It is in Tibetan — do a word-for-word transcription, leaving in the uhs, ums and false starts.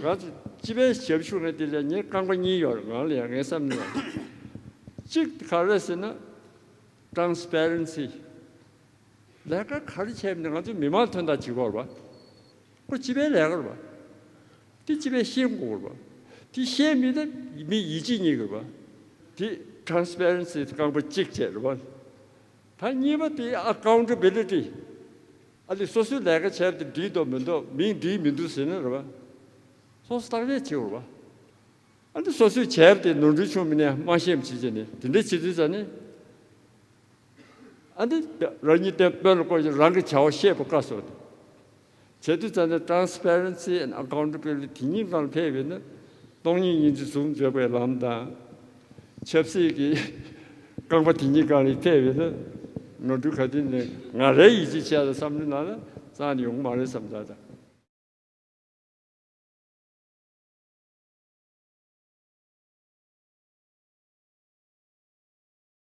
ང་ཚོ་སྤྱི་པའི་ཞབས་ཞུ་ངས་དེ་ལ་ངས་རྐང་པ་གཉིས་ཡོད་རེད། ང་ལ་ཡང་ངའི་བསམ་ནས། གཅིག་ག་རེ་ཟེར་ན། transparency། ལས་ཀ་ག་རེ་བྱས་ནས་ང་ཚོ་མི་མང་དོན་དག་བྱེད་དགོས་རེད་པ། ཁོ་སྤྱི་པའི་ལས་ཀ་རེད་པ། དེ་སྤྱི་པས་ཤེས་དགོས་རེད་པ། དེ་ཤེས་མི་ཐུབ་མི་ཡིད་ཆེས་རྙེད་དགོས་རེད་པ། དེ་transparency་རྐང་པ་གཅིག་བྱས་རེད་པ། ད་གཉིས་པ་དེ་accountability། ཨ་ལས་སོ་སོའི་ལས་ཀ་བྱས་ཏེ་འགྲིག་འདུག་མི་འདུག་མིང་འགྲིག་མི་འདུག་ཟེར་ན་རེད་པ། སོ་སོ་བརྟག་དཔྱད་བྱེད་དགོས་རེད་པ། ཨ་ནི་སོ་སོས་བྱས་པ་དེ་ནོར་འཁྲུལ་བྱུང་མིན་ནས་དམའ་ཤོས་བྱེད་ཀྱི་ནི་དེ་འདྲ་བྱེད་དུས་ཙ་ནི། ཨ་ནི་རང་ཉིད་དེ་དཔོན་ལ་བསྐོས་ཀྱི་རང་གི་བྱ་བ་ཤེས་པ་དཀའ་སོང་། བྱེད་དུས་ཙ་ནི་transparency and accountability་དེ་གཉིས་སྒང་ལ་ཕེབས་པས་ན། སྟོང་ཉིད་སྙིང་རྗེ་ཟུང་འཇོག་པའི་ལམ་དང་། ཆབ་སྲིད་ཀྱི་རྐང་པ་དེ་གཉིས་སྒང་ལ་ཕེབས་པས་ན། ནོར་འཁྲུལ་ག་དུས་ནས་ང་རའི་ཡིད་ཆེས་བྱས་ལ་བསམ་བློའི་ནང་ལ་རྩ་ནས་ཡོང་གི་མ་རེད་བསམ་ད་ད།